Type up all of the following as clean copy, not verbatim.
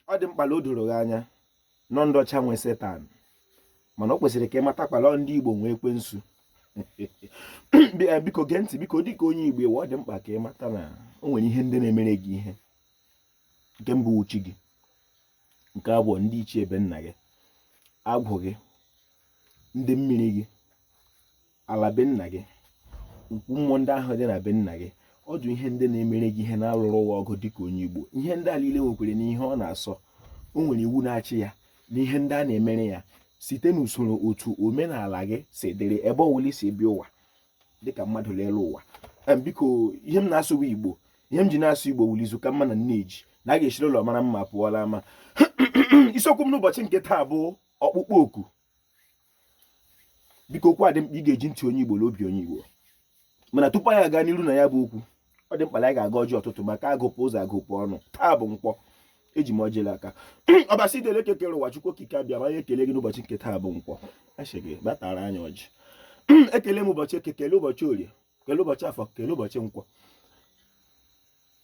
Ọ dị mkpa na o doro gị anya na ọ ndị ọcha nwe Setan, mana ọ kwesịrị ka ị matakwa la ọ ndị Igbo nwe ekwensu. Biko gee ntị, biko, dịka onye Igbo ọ dị mkpa ka ị mata na o nwere ihe ndị na-emere gị ihe. Nke mbụ, chi gị. Nke abụọ, ndị ichie be nna gị, agwụ gị, ndị mmiri gị, ala be nna gị, ukwu mmụọ ndị ahụ dị na be nna gị. Ọ dị ihe ndị na-emere gị ihe na-alụrụ ụwa ọgụ dịka onye Igbo. Ihe ndị a niile nwekwere n'ihe ọ na-asọ, o nwere iwu na-achị ya na ihe ndị a na-emere ya site n'usoro otu omenala gị si dịrị ebe ọwụla si bịa ụwa dịka mmadụ n'elu ụwa. Biko, ihe m na-asụ bụ Igbo. Ihe m ji na-asụ Igbo wuli izu ka mma na nneji na a ga-eshiri ụlọ mara mma pụọla ama. Isiokwu m n'ụbọchị nke taa bụ ọkpụkpọ oku. Biko, okwu a dị mkpa, ị ga-eji ntị onye Igbo na obi onye Igbo. Mana tupu anyị aga n'iru na ya bụ okwu, ọ dị mkpa na anyị ga-agọ ọjị ụtụtụ maka agụpụ ụzọ agụpụ ọnụ. Taa bụ nkwọ, eji m ọjị aka. Ọbasi dele kekere ụwa, Chukwu okike abịama anyị ekele gị n'ụbọchị nke taa bụ nkwọ. Asị gị batara anyị ọjị. Ekele m ụbọchị eke, kele ụbọchị orie, kele ụbọchị afọ, kele ụbọchị nkwọ.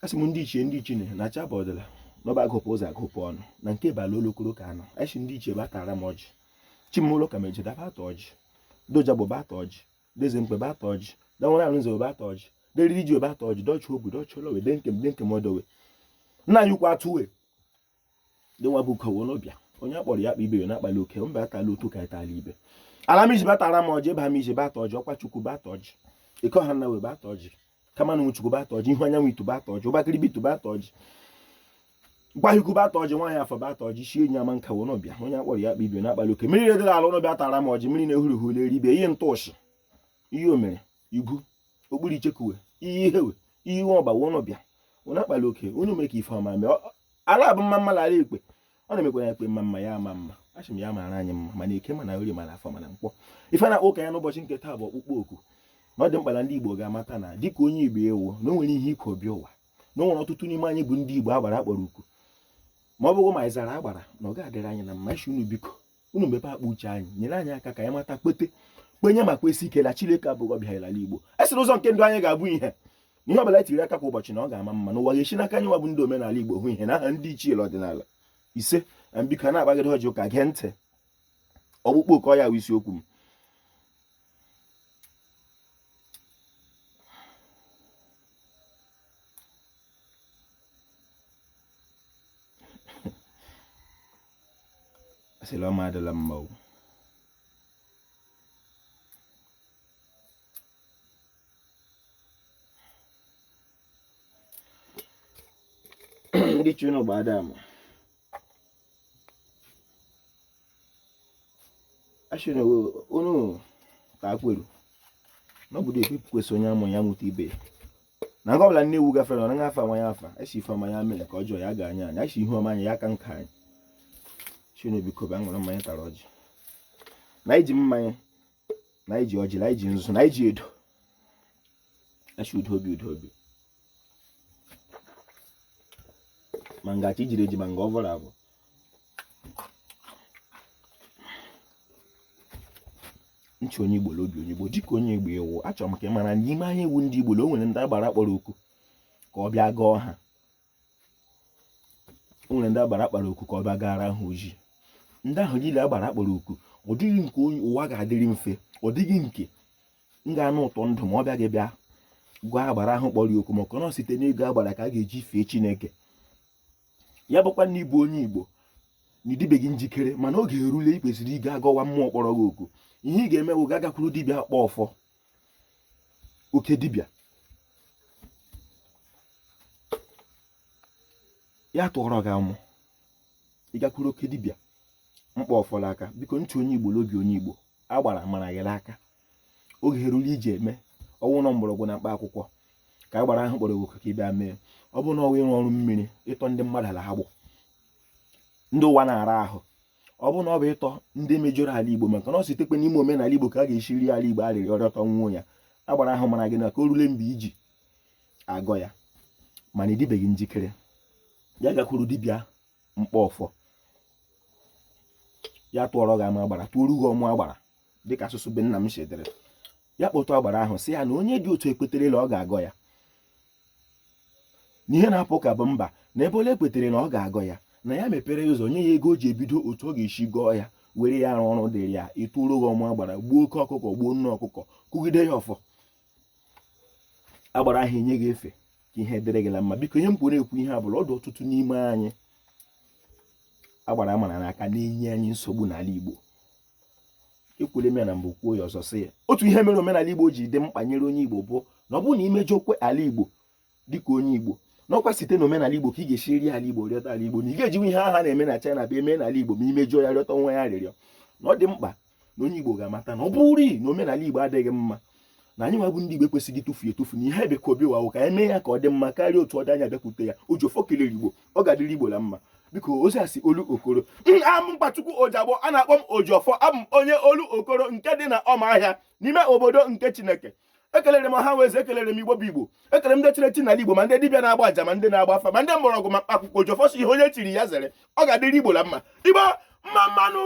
Asị m ndị ichie, ndị ichie na-acha bụ ọdịla n'ọba agụpụ ụzọ agụpụ ọnụ na nke bala olokoro ka anọ. Asị ndị ichie batara m ọjị. Chimụlụ ka mejeda bata ọjị, dojagbo bata ọjị, deze mkpe bata ọjị, danwere arụnze bata ọjị, deriri ji bata ọjị, dọchi obu dọchi ụlọ wee denkem denkem ọdọwe nna anyị ukwu atụwe dị nwa bụ ukowo n'ụbịa onye akpọrọ ya akpa ibe ya na-akpali oke mba atala otu ka itala ibe. Ala m iji batara m ọjị, ebe m iji bata ọjị, ọkwa chukwu bata ọjị, eke ọha nna wee bata ọjị, kama na chukwu bata ọjị, ihu anyanwụ itu bata ọjị, ụbakịrịbi itu bata ọjị, gwaghịkwu bata ọjị, nwaanyị afọ bata ọjị, shi enyi ama nka wee n'ụbịa onye akpọrọ ya akpa ibe na-akpali oke mmiri edela ala ụnụbịa tara m ọjị, mmiri na-ehuru eribe ihe ntụshi ihe omere igwu okpuru ichekuwe ihe ihewe ihe iwe ọgba wee n'ụbịa onye akpali oke onye mere ka ife ọma mee ala bụ mma mma ala ekpe ọ na-emekwa ya ekpe mma mma ya ama mma. Achị m ya mara anyị mma mana eke mana orie mana afọ mana nkwọ. Ife na-akpọ ụka ya n'ụbọchị nke taa bụ ọkpụkpọ oku. Na ọ dị mkpa na ndị Igbo ga-amata na dịka onye Igbo ewu na o nwere ihe iko bịa ụwa, na o nwere ọtụtụ n'ime anyị bụ ndị Igbo agbara akpọrọ oku, ma ọ bụghị ma anyị zara agbara na ọ ga-adịrị anyị na mma. Isi unu biko, unu mepee akpa uche anyị, nyere anyị aka ka anyị mata, kpete, kpenye ma kwesị ike na Chineke abụghị ọbịa ala Igbo. E sị ụzọ nke ndụ anyị ga-abụ ihe na ihe ọbụla tiri aka kwa ụbọchị na ọ ga-ama mma, na ụwa ga-esi n'aka anyị nwa bụ ndị omenala Igbo hụ ihe n'aha ndị ichie ọdịnala ise. Na biko, a na-agbagide ọjị ụka, gee ntị. Ọkpụkpọ oku ya bụ isiokwu m. Asịla ọma adịla mma o. Ndị chi unu gbada ama. Asị na unu ka akweru na ọ bụ ekwe kwesị onye amụ ya mụta ibe ya na nke ọbụla nne ewu gafere ọ naghị afa nwa ya afa. Esi ife ọma ya mere ka ọjọọ ya ga anya anyị, esi ihu ọma anya ya ka nka anyị. Chinu biko bịa ṅụrụ mmanya tara ọjị na iji mmanya na iji ọjị na iji nzu na iji edo. Esi udo obi, udo obi, ma ngachi jiri eji ma nga ọ vọrọ abụ. Ntị onye Igbo obi onye Igbo, dịka onye Igbo ewu, achọrọ m ka ị mara n'ime anyị ewu ndị Igbo na o nwere ndị agbara kpọrọ oku ka ọ bịa gọọ ha. O nwere ndị agbara kpara oku ka ọ bịa gara ha oji. Ndị ahụ niile agbara kpọrọ oku, ọ dịghị nke onye ụwa ga-adịrị mfe, ọ dịghị nke m ga-anụ ụtọ ndụ ma ọ bịa gị bịa gwa agbara ahụ kpọrọ ya oku, maka na site n'ego agbara ka a ga-eji fee Chineke. Ya bụkwa na ịbụ onye Igbo na ịdịbeghị njikere, mana oge erule ị kwesịrị ịga agọwa mmụọ kpọrọ gị oku. Ihe ị ga-eme bụ ga-agakwuru dibịa akpọ ọfọ, oke dibịa, ya tụọrọ gị amụ. Ịgakwuru oke dibịa mkpa ọfọlọ aka. Biko, ntị onye Igbo n'obi onye Igbo, agbara mara gị aka. Oge erule iji eme ọnwụ nọ mgbọrọgwụ na mkpa akwụkwọ ka agbara ahụ kpọrọ oku ka ị bịa mee. Ọ bụ na ọnwa ịrụ ọrụ mmiri, ịtọ ndị mmadụ ala agbụ, ndị ụwa na-ara ahụ, ọ bụ na ọ bụ ịtọ ndị mejọrọ ala Igbo, maka na ọ sitekwe n'ime omenala Igbo ka a ga-esi ri ala Igbo arịrịọ rịọtọ nwuo ya. Agbara ahụ mara gị na ka o rule mgbe iji agọ ya, mana ị dịbeghị njikere, ya gakwuru dibịa mkpa ọfọ, ya tụọrọ gị ama agbara, tụọrụ gị ọmụ agbara dịka asụsụ be nna m si dịrị. Ya kpọtụ agbara ahụ, sị ya na onye dị otu ekweterela ọ ga-agọ ya, na ihe na-apụ ka bụ mba na ebe ole ekwetere na ọ ga-agọ ya, Na ya mepere ya ụzọ, nye ya ego o ji ebido otu ọ ga-esi gọọ ya, were ya arụ ọrụ dịrị ya, ịtụrụ gị ọmụ agbara, gbuo oke ọkụkọ, gbuo nne ọkụkọ, kụgide ya ọfọ agbara ahụ, enye gị efe ka ihe dịrị gị na mma. Biko, ihe m kwuru ekwu ihe a bụla ọdụ ọtụtụ n'ime anyị agbara amara n'aka na-enye anyị nsogbu n'ala Igbo. Ekwule m ya na mbụ, kwuo ya ọzọ, sị ya otu ihe mere omenala Igbo ji dị mkpa nyere onye Igbo bụ na ọ bụrụ na imejọkwe ala Igbo dịka onye Igbo, n'ọkwa site n'omenala Igbo ka ị ga-esi rie ala Igbo, rịọta ala Igbo, na ị ga-ejiwe ihe aha na-eme na China bịa eme n'ala Igbo ma imejọ ya rịọta nwa ya arịrịọ. Na ọ dị mkpa na onye Igbo ga-amata na ọ bụrụ na omenala Igbo adịghị mma, na anyị nwa bụ ndị Igbo ekwesịghị ịtụfu etufu, na ihe ebe ka obi wawo ka anyị mee ya ka ọ dị mma karịa otu ọ dị anya bịakwute ya. Ojiọfọ kelere Igbo, ọ ga-adịrị Igbo na mma. Biko, ozi a si Olokoro amụ Mkpachukwu Ojagbo, a na-akpọ m Ojiọfọ. Abụ m onye Olokoro nke dị na Ọmahịa n'ime obodo nke Chineke. Ekelere m ọha weze, ekelere m Igbo bụ Igbo, ekele m ndị chiri echi n'ala Igbo, ma ndị dibịa na-agba aja, ma ndị na-agba afa, ma ndị mgbọrọgwụ, ma mkpa akwụkwọ. Ojiọfọ si ihe onye chiri ya zere. Ọ ga-adịrị Igbo na mma. Igbo, mma mma nụ.